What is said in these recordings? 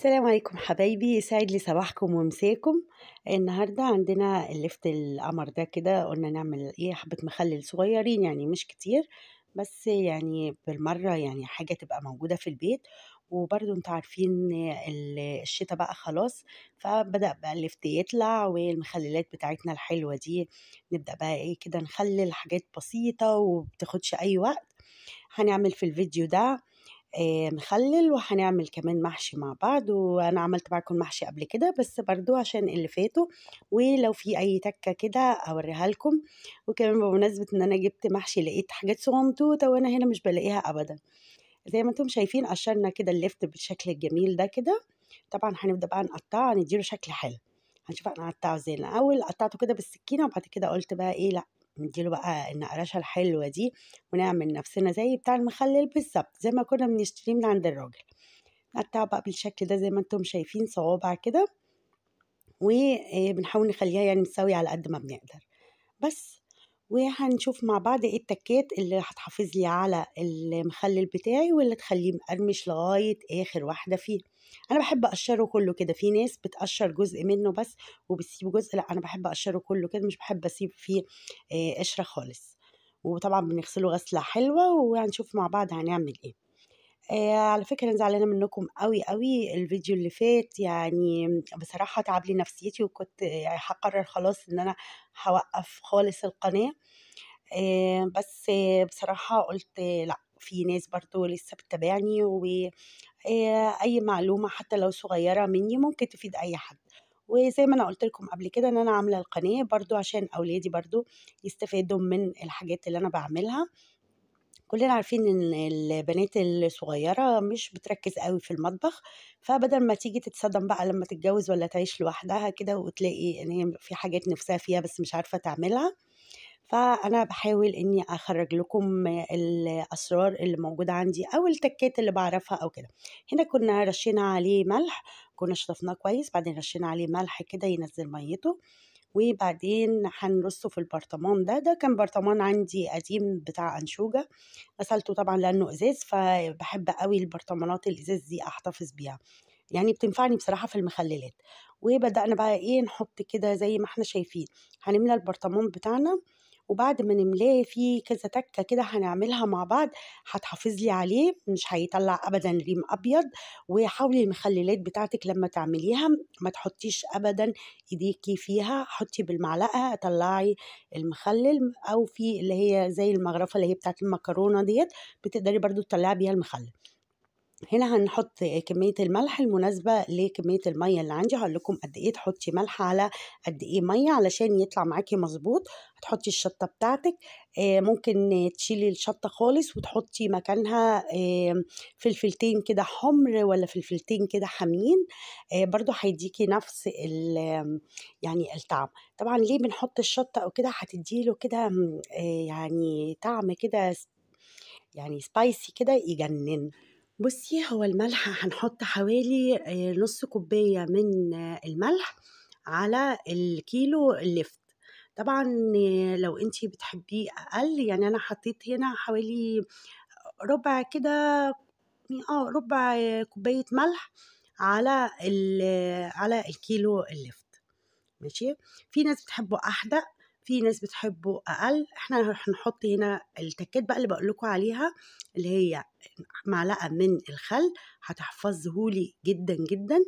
السلام عليكم حبايبي، يسعد لي صباحكم ومساكم. النهارده عندنا اللفت القمر ده كده، قلنا نعمل ايه حبة مخلل صغيرين، يعني مش كتير، بس يعني بالمرة يعني حاجة تبقى موجودة في البيت. وبرده انتوا عارفين الشتا بقى خلاص، فبدأ بقى اللفت يطلع والمخللات بتاعتنا الحلوة دي، نبدأ بقى ايه كده نخلل حاجات بسيطة وبتاخدش اي وقت. هنعمل في الفيديو ده مخلل، وهنعمل كمان محشي مع بعض. وانا عملت معاكم محشي قبل كده، بس برضو عشان اللي فاتوا، ولو في اي تكه كده اوريها لكم. وكمان بمناسبة ان انا جبت محشي لقيت حاجات صغنطوطه وانا هنا مش بلاقيها ابدا. زي ما انتم شايفين قشرنا كده اللفت بالشكل الجميل ده كده. طبعا هنبدا بقى نقطعه، نديله شكل حلو. هنشوف انا هقطعه ازاي. الاول قطعته كده بالسكينة، وبعد كده قلت بقى ايه، لا نديله بقى النقرشه الحلوة دي، ونعمل نفسنا زي بتاع المخلل بالظبط، زي ما كنا بنشتريه من عند الراجل. نقطعه بقى بالشكل ده زي ما انتم شايفين، صوابع كده، وبنحاول نخليها يعني متساوية على قد ما بنقدر بس. وهنشوف مع بعض ايه التكات اللي هتحافظ لي على المخلل بتاعي، واللي تخليه مقرمش لغاية اخر واحدة فيه. انا بحب اقشره كله كده، في ناس بتقشر جزء منه بس وبتسيب جزء، لا انا بحب اقشره كله كده، مش بحب اسيب فيه قشرة خالص. وطبعا بنغسله غسله حلوة، وهنشوف مع بعض هنعمل ايه. على فكرة انا زعلانة منكم قوي قوي، الفيديو اللي فات يعني بصراحة تعب لي نفسيتي، وكنت يعني هقرر خلاص ان انا هوقف خالص القناة. بس بصراحة قلت لا، في ناس برضو لسه بتتابعني، واي معلومة حتى لو صغيرة مني ممكن تفيد اي حد. وزي ما انا قلت لكم قبل كده ان انا عامله القناة برضو عشان اولادي برضو يستفادوا من الحاجات اللي انا بعملها. كلنا عارفين ان البنات الصغيرة مش بتركز قوي في المطبخ، فبدل ما تيجي تتصدم بقى لما تتجوز ولا تعيش لوحدها كده وتلاقي ان هي في حاجات نفسها فيها بس مش عارفه تعملها، فانا بحاول اني اخرج لكم الاسرار اللي موجودة عندي او التكات اللي بعرفها او كده. هنا كنا رشينا عليه ملح، كنا شطفناه كويس، بعدين رشينا عليه ملح كده ينزل ميته، وبعدين هنرصه في البرطمان ده. ده كان برطمان عندي قديم بتاع انشوجه، غسلته طبعا لانه ازاز، فبحب قوي البرطمانات الازاز دي احتفظ بيها، يعني بتنفعني بصراحة في المخللات. وبدأنا بقى ايه نحط كده زي ما احنا شايفين، هنملى البرطمان بتاعنا، وبعد ما نملاه في كذا تكه كده هنعملها مع بعض هتحافظ لي عليه، مش هيطلع ابدا ريم ابيض. وحاولي المخللات بتاعتك لما تعمليها ما تحطيش ابدا ايديكي فيها، حطي بالمعلقه طلعي المخلل، او في اللي هي زي المغرفه اللي هي بتاعت المكرونه ديت بتقدري برضو تطلعي بيها المخلل. هنا هنحط كمية الملح المناسبة لكمية المية اللي عندي، هقول لكم قد ايه تحطي ملح على قد ايه مية علشان يطلع معاكي مظبوط. هتحطي الشطة بتاعتك، ممكن تشيلي الشطة خالص وتحطي مكانها فلفلتين كده حمر ولا فلفلتين كده حامين، برضو هيديكي نفس يعني الطعم. طبعا ليه بنحط الشطة او كده، هتديله كده يعني طعم كده يعني سبايسي كده يجنن. بصي هو الملح هنحط حوالي نص كوباية من الملح على الكيلو اللفت. طبعا لو انتي بتحبيه اقل، يعني انا حطيت هنا حوالي ربع كده، ربع كوباية ملح على على الكيلو اللفت. ماشي، في ناس بتحبه احدق، في ناس بتحبه اقل. احنا هنحط هنا التكات بقى اللي بقول لكم عليها، اللي هي معلقه من الخل هتحفظهولي جدا جدا،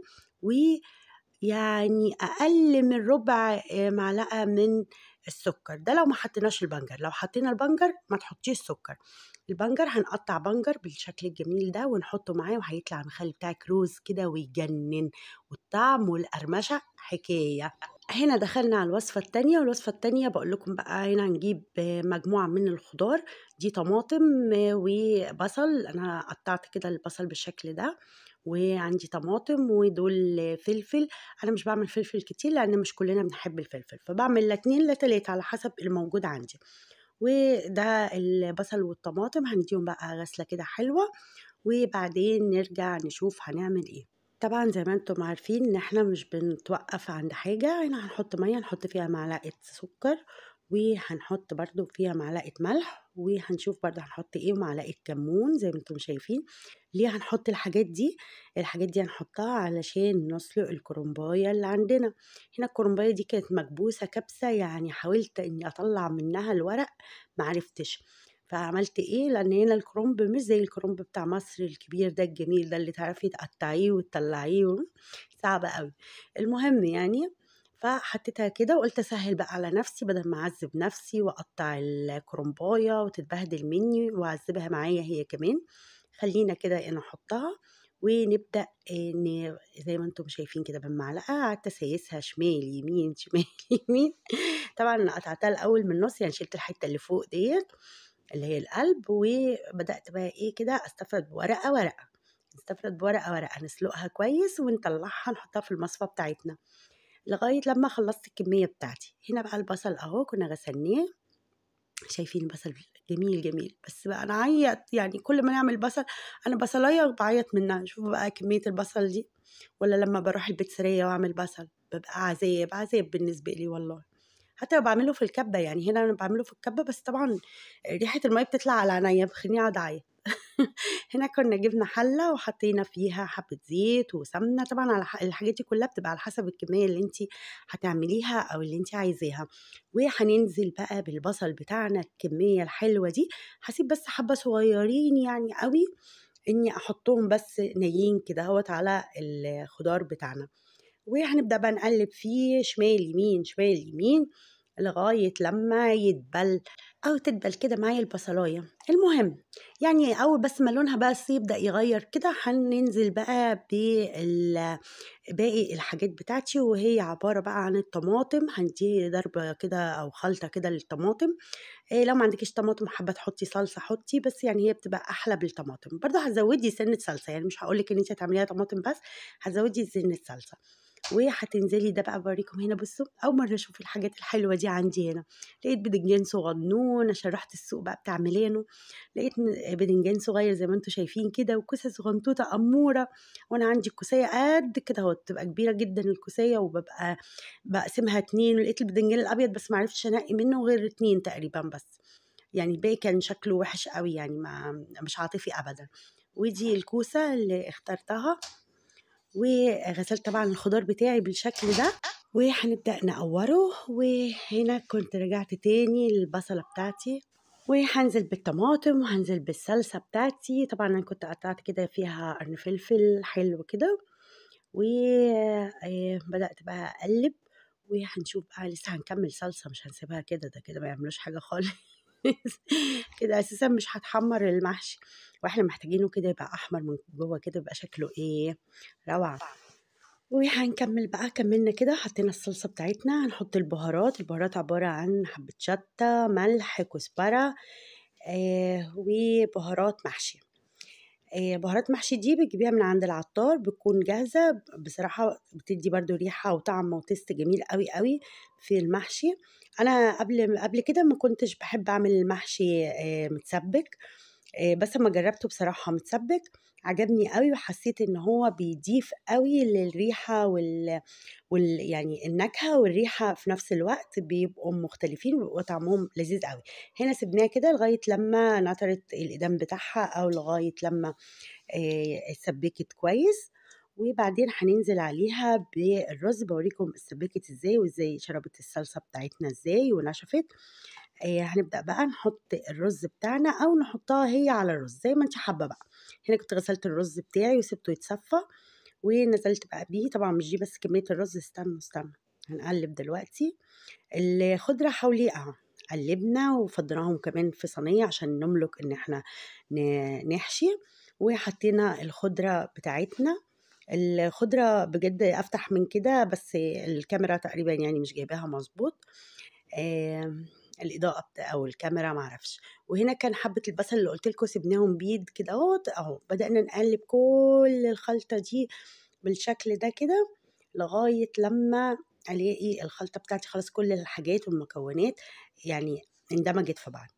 ويعني اقل من ربع معلقه من السكر. ده لو ما حطيناش البنجر، لو حطينا البنجر ما تحطيش سكر. البنجر هنقطع بنجر بالشكل الجميل ده ونحطه معاه، وهيطلع المخلل بتاعك روز كده ويجنن، والطعم والقرمشه حكاية. هنا دخلنا على الوصفة التانية، والوصفة التانية بقول لكم بقى هنا هنجيب مجموعة من الخضار دي، طماطم وبصل، انا قطعت كده البصل بالشكل ده، وعندي طماطم ودول فلفل. انا مش بعمل فلفل كتير لان مش كلنا بنحب الفلفل، فبعمل لا 2 لا 3 على حسب الموجود عندي. وده البصل والطماطم هنديهم بقى غسلة كده حلوة، وبعدين نرجع نشوف هنعمل ايه. طبعا زي ما انتم عارفين ان احنا مش بنتوقف عند حاجة، هنا هنحط مية، نحط فيها معلقة سكر، وهنحط برضو فيها معلقة ملح، وهنشوف برضه هنحط ايه، ومعلقة كمون زي ما انتم شايفين. ليه هنحط الحاجات دي؟ الحاجات دي هنحطها علشان نسلق الكرنبايه اللي عندنا. هنا الكرنبايه دي كانت مكبوسه كبسة، يعني حاولت اني اطلع منها الورق معرفتش. فعملت ايه؟ لان هنا الكرنب مش زي الكرنب بتاع مصر الكبير ده الجميل ده اللي تعرفي تقطعيه وتطلعيه، صعب قوي. المهم يعني فحطيتها كده وقلت اسهل بقى على نفسي، بدل ما اعذب نفسي واقطع الكرنبايه وتتبهدل مني واعذبها معايا هي كمان، خلينا كده انا احطها ونبدا زي ما انتم شايفين كده بالمعلقه. قعدت اسيسها شمال يمين شمال يمين. طبعا انا قطعتها الاول من النص، يعني شلت الحتة اللي فوق ديت اللي هي القلب، وبدات بقى ايه كده استفرد بورقه ورقة، نستفرد بورقه ورقة، نسلقها كويس ونطلعها نحطها في المصفى بتاعتنا لغاية لما خلصت الكمية بتاعتي. هنا بقى البصل اهو كنا غسلناه، شايفين البصل جميل جميل، بس بقى انا عيط يعني كل ما نعمل بصل انا بصلايه بعيط منها. شوفوا بقى كمية البصل دي، ولا لما بروح البيتزاريه واعمل بصل ببقى عذاب عذاب بالنسبة لي والله. حتى لو بعمله في الكبه، يعني هنا انا بعمله في الكبه، بس طبعا ريحه المية بتطلع على عينيا بخليني اقعد اعيط. هنا كنا جبنا حله وحطينا فيها حبه زيت وسمنه، طبعا على الحاجات دي كلها بتبقى على حسب الكمية اللي انت هتعمليها او اللي انت عايزاها. وهننزل بقى بالبصل بتاعنا الكمية الحلوة دي، هسيب بس حبه صغيرين يعني قوي اني احطهم بس نايين كده اهوت على الخضار بتاعنا. وهنبدا بقى نقلب فيه شمال يمين شمال يمين لغاية لما يدبل او تدبل كده معايا البصلايه. المهم يعني اول بس ما لونها بس يبدا يغير كده، هننزل بقى باقي الحاجات بتاعتي، وهي عبارة بقى عن الطماطم. هنديه ضربه كده او خلطه كده للطماطم. إيه لو ما عندكيش طماطم حابة تحطي صلصه حطي، بس يعني هي بتبقى احلى بالطماطم. برضه هتزودي سنة صلصه، يعني مش هقولك ان انت هتعمليها طماطم بس، هتزودي سنة صلصه. وهتنزلي ده بقى بوريكم هنا. بصوا اول مرة اشوف الحاجات الحلوة دي عندي هنا. لقيت بدنجان صغنون عشان رحت السوق بقى بتاع ميلانو، لقيت بدنجان صغير زي ما انتم شايفين كده، وكوسه صغنطوطه اموره. وانا عندي الكوسيه قد كده اهو، بتبقى كبيرة جدا الكوسيه، وببقى بقسمها 2. ولقيت البدنجان الابيض بس ما عرفتش انقي منه غير 2 تقريبا بس، يعني الباقي كان شكله وحش قوي، يعني ما مش عاطفي ابدا. ودي الكوسه اللي اخترتها، وغسلت طبعا الخضار بتاعي بالشكل ده، وهنبدأ نقوره. وهنا كنت رجعت تاني للبصلة بتاعتي، وهنزل بالطماطم وهنزل بالصلصة بتاعتي. طبعا انا كنت قطعت كده فيها قرن فلفل حلو كده، وبدأت بقى اقلب. وهنشوف بقى لسه هنكمل صلصة، مش هنسيبها كده، ده كده ما يعملوش حاجة خالص. كده اساسا مش هتحمر المحشي، واحنا محتاجينه كده يبقى احمر من جوه كده، يبقى شكله ايه روعه. وهنكمل بقى، كملنا كده حطينا الصلصه بتاعتنا. هنحط البهارات. البهارات عبارة عن حبه شطه، ملح، كزبره، وبهارات محشي. بهارات محشي دي بتجيبيها من عند العطار، بتكون جاهزة بصراحة، بتدي برضو ريحه وطعم وتست جميل قوي قوي في المحشي. انا قبل كده ما كنتش بحب اعمل المحشي متسبك، بس لما جربته بصراحة متسبك عجبني قوي، وحسيت ان هو بيضيف قوي للريحه وال يعني النكهة والريحه في نفس الوقت، بيبقوا مختلفين وبيبقوا طعمهم لذيذ قوي. هنا سيبناها كده لغاية لما نطرت الادام بتاعها، او لغاية لما اتسبكت كويس. وبعدين هننزل عليها بالرز. بوريكم اتسبكت ازاي، وازاي شربت الصلصه بتاعتنا ازاي ونشفت. هنبدأ بقى نحط الرز بتاعنا، او نحطها هي على الرز زي ما انت حابة بقى. هنا كنت غسلت الرز بتاعي وسبته يتصفى، ونزلت بقى بيه. طبعا مش دي بس كمية الرز، استنوا استنوا هنقلب دلوقتي الخضرة حواليه اهو. قلبنا وفضيناهم كمان في صينية عشان نملك ان احنا نحشي. وحطينا الخضرة بتاعتنا. الخضرة بجد افتح من كده، بس الكاميرا تقريبا يعني مش جايباها مظبوط، الاضاءة او الكاميرا معرفش. وهنا كان حبه البصل اللي قلت لكم سيبناهم بيض كده اهوت اهو. بدانا نقلب كل الخلطة دي بالشكل ده كده لغاية لما الاقي الخلطة بتاعتي خلاص كل الحاجات والمكونات يعني اندمجت في بعض.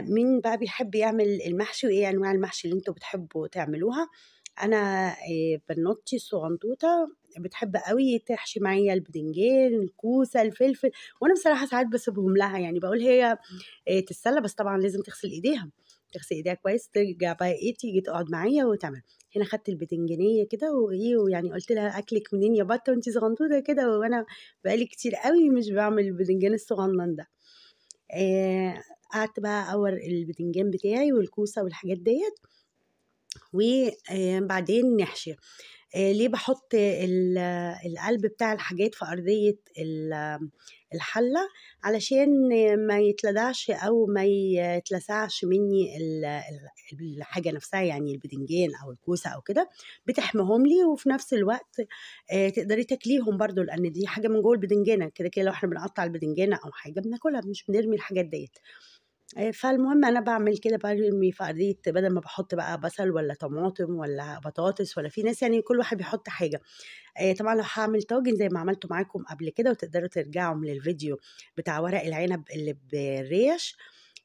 مين بقى بيحب يعمل المحشي، وايه انواع المحشي اللي انتوا بتحبوا تعملوها؟ انا بنوتي الصغنطوطه بتحب قوي تحشي معايا البدنجان، الكوسه، الفلفل، وانا بصراحة ساعات بسيبهم لها، يعني بقول هي تتسلى، بس طبعا لازم تغسل ايديها، تغسل ايديها كويس، ترجع بقى ايه تيجي تقعد معايا وتعمل. هنا خدت البدنجانيه كده وايه، ويعني قلت لها اكلك منين يا بطه وانتي صغنطوطه كده، وانا بقالي كتير قوي مش بعمل البدنجان الصغنن ده. قعدت بقى اقور البدنجان بتاعي والكوسه والحاجات ديت، وبعدين نحشي. ليه بحط القلب بتاع الحاجات في أرضية الحلة؟ علشان ما يتلدعش أو ما يتلسعش مني الحاجة نفسها، يعني البدنجان أو الكوسة أو كده، بتحميهم لي، وفي نفس الوقت تقدري تاكليهم برضو، لأن دي حاجة من جوه البدنجانة كده كده. لو احنا بنقطع البدنجانة أو حاجة بناكلها، مش بنرمي الحاجات ديت. فالمهم انا بعمل كده، برمي في ارضية، بدل ما بحط بقى بصل ولا طماطم ولا بطاطس ولا، في ناس يعني كل واحد بيحط حاجة. طبعا لو هعمل طاجن زي ما عملته معاكم قبل كده، وتقدروا ترجعوا من الفيديو بتاع ورق العنب اللي بالريش،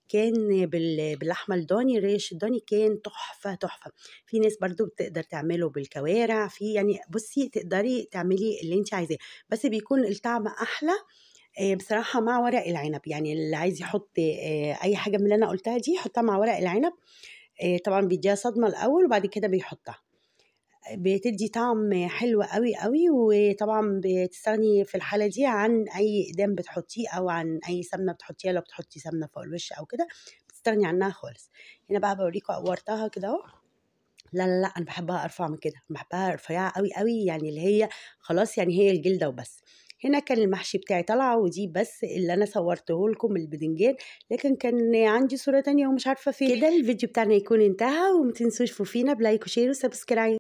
كان باللحمه الضاني، الريش الضاني كان تحفة تحفة. في ناس برضو بتقدر تعمله بالكوارع، في يعني بصي تقدري تعملي اللي انت عايزاه، بس بيكون الطعم احلى بصراحة مع ورق العنب. يعني اللي عايز يحط أي حاجة من اللي أنا قلتها دي يحطها مع ورق العنب، طبعا بيديها صدمة الأول وبعد كده بيحطها، بتدي طعم حلو قوي قوي. وطبعا بتستغني في الحالة دي عن أي إقدام بتحطيه أو عن أي سمنة بتحطيها، لو بتحطي سمنة فوق الوش أو كده بتستغني عنها خالص. هنا بقى بوريكم قورتها كده أهو. لا لا لا، أنا بحبها أرفع من كده، بحبها رفيعة قوي قوي، يعني اللي هي خلاص يعني هي الجلدة وبس. هنا كان المحشي بتاعي طالعه، ودي بس اللي انا صورته لكم البدنجان، لكن كان عندي صوره تانية ومش عارفه فين. كده الفيديو بتاعنا يكون انتهى، وما تنسوش فينا ب like و share و subscribe.